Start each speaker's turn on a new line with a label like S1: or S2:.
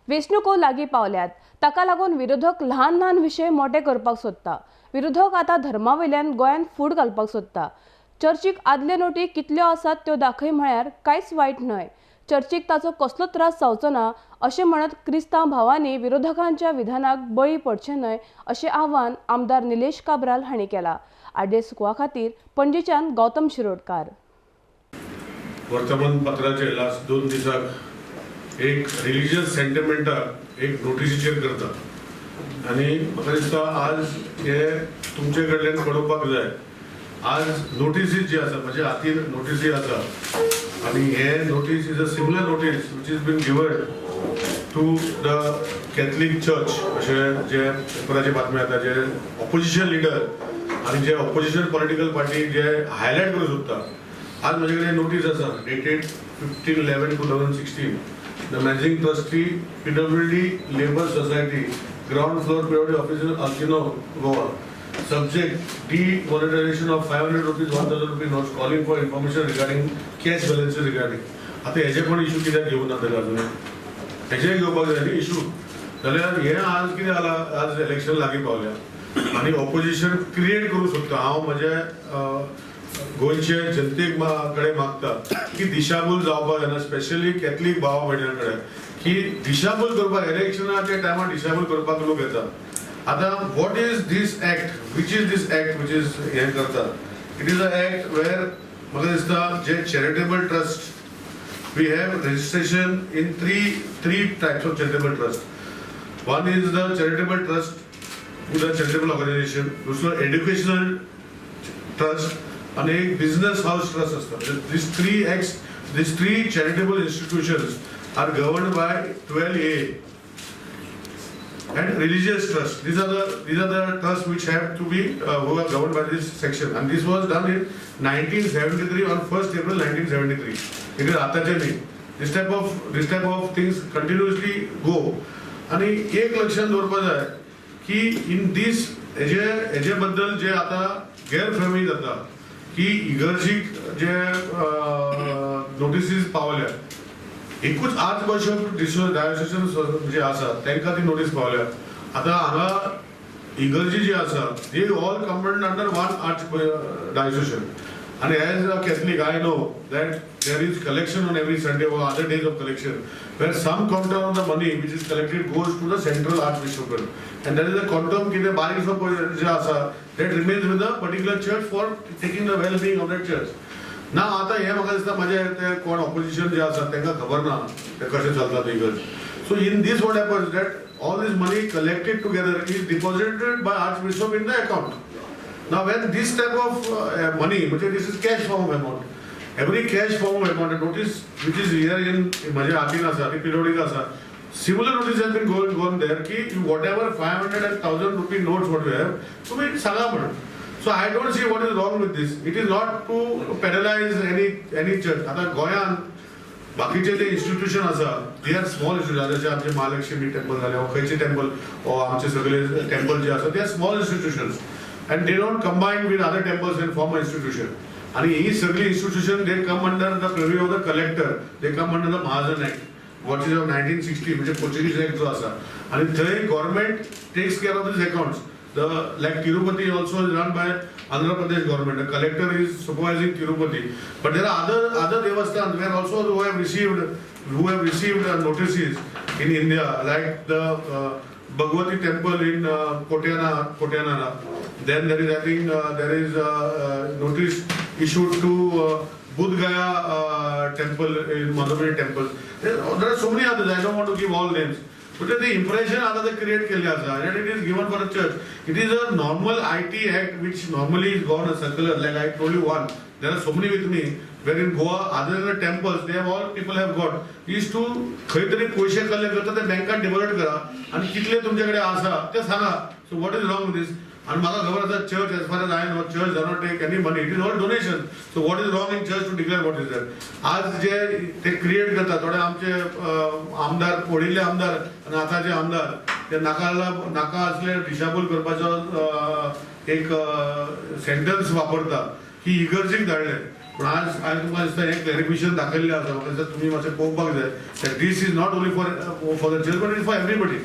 S1: वेंचणुको लागीं पावल्यात, ताका लागून विरोधक ल्हान ल्हान विशय मोटे करपाक सोदता. विरोधक आतां धर्मा वयल्यान गोंयांत फूट घालपाक सोदता. चर्चीक आदल्यो नोटी कितल्यो आसात त्यो दाखय म्हळ्यार कांयच वायट न्हय. चर्चीक ताचो कसलो त्रास जावचो ना अशें म्हणत क्रिस्तांव भावांनी विरोधकांच्या विधानाक बळी पडचें न्हय अशें आव्हान आमदार निलेश काब्राल हांणी केलां. आरडीएस गोवा खातीर पणजेच्यान गौतम शिरोडकार.
S2: वर्तमानपत्राचे लास्ट 2 दिसाक एक रिलिजियस सेंटिमेंटाक एक नोटिसीचेर करता आनी म्हाका दिसता आज हे तुमचे कडल्यान कळोवपाक जाय. आज नोटिसी जी आसा, म्हज्या हातीन नोटिसी आसा आनी हे notice is a similar notice which is been given to the Catholic church. अशें जे पेपराची बातमी येता, जे ऑपोजिशन लिडर आनी जे ऑपोजिशन पॉलिटिकल पार्टी जे हायलायट करूंक सोदता. आज म्हजे कडेन नोटीस आसा dated 15/11/2016. The managing trustee PWD labour society, ground floor, PWD office, Altinho, Goa. Subject: demonetization of 500 rupees, 1000 rupees notes, calling for information regarding cash balances regarding. आतां हेजे पण issue कित्याक घेवना जाल्यार अजून हेजे घेवपाक जाय न्ही इशू. जाल्यार हें आज कितें जालां, आज इलेक्शन लागीं पावल्या आनी ऑपोजिशन क्रिएट करूंक सोदता. हांव म्हजे गोंयचे जनतेक कडेन मागता की दिशाभूल जावपाक जायना, स्पेशली कॅथलीक भावा भयणां कडेन, की दिशाभूल करपाक इलेक्शनाच्या टायमार दिशाभूल करपाक लोक येता. आतां what is this act, which is this act which is हें करता, it is a act where म्हाका दिसता जे charitable trust, we have registration in three types of charitable trust. One is the charitable trust to the charitable organisation, दुसरो educational trust आनी एक business हावस trust आसता. These three charitable institutions are governed by 12A and religious trust. These are the trusts which have to be who are governed by this section, and this was done in 1973 on 1st April 1973. It is आताचे न्ही. This type of things continuously go. आणि एक लक्षात दवरपा जाय की in दीस हेजे बद्दल जे आतां गैरफहमी जाता की इगर्जीक जे नोटिसीज पावल्या, एकूच आर्च बिशप डायोसिसन जे आसा तांकां ती नोटीस पावल्या. आतां हांगा इगर्जी जी आसा they all combined under one arch diocesan. आनी as a Catholic I know that there is collection on every Sunday or other days of collection where some quantum of the money which is collected goes to the central archbishop, and there is a quantum कितें बारीकसो जे आसा that remains with the particular church for taking the well being of that church. ना आतां हें म्हाका दिसता म्हजें ते कोण ऑपोजिशन जे आसा तांकां खबर ना तें कशें चलता तें इगर्ज. So in this what happens that all this money collected together is deposited by archbishop in the account. Now when this type of money, म्हणजे this is cash form of amount, every cash form of amount, notice which is here in म्हज्या हातीन आसा ती पिरियोडीक आसा, similar notice has been gone there की whatever 500 and 1000 rupee notes what you have तुमी सांगा म्हणून. So I don't see what is wrong with this. It is not to penalize any church. आतां गोंयांत बाकीचे जे इन्स्टिट्यूशन आसा they are small institution, जशें आमचे महालक्ष्मी टेम्पल जालें वा खंयचे टेम्पल वा आमचे सगळे टेम्पल जे आसा they are small institutions and they don't combine with other temples and form a institution. आनी ही सगळी institution they come under the purview of the collector, they come under the Mahajan act what is of 1960, म्हणजे Portuguese act जो आसा, आनी थंय government takes care of this accounts. The like Tirupati also is run by Andhra Pradesh government. The collector is supervising Tirupati, but there are other devasthans where also who have received notices in India, like the Bhagwati temple in Kotianara. Then there is, I think, there is notice issued to Budh Gaya temple in Madhubani temple. There are so many others. I don't want to give all names. But the impression आता ते create केल्ले आसा and it is given for a church. It is a normal IT act which normally is gone a circular, like I told you one. There are so many with me where in Goa other than the temples they have all people have got is to खंय तरी पयशे collect करता ते बँकान deposit करा आनी कितले तुमचे कडेन आसा ते सांगा. So what is wrong with this? आनी म्हाका खबर आसा church as far as I know church does not take any money, it is all donation. So what is wrong in church to declare what is that? आज जे ते create करता थोडे आमचे आमदार, पडिल्ले आमदार आनी आतांचे आमदार ते नाका असले दिशाभूल करपाचो एक सेंटन्स वापरता की इगर्जीक धाडले. पूण आज हांवें तुमकां दिसता हें क्लॅरिफिकेशन दाखयल्लें आसा. म्हाका दिसता तुमी मातशें पळोवपाक जाय that this is not only for the church, but is for everybody.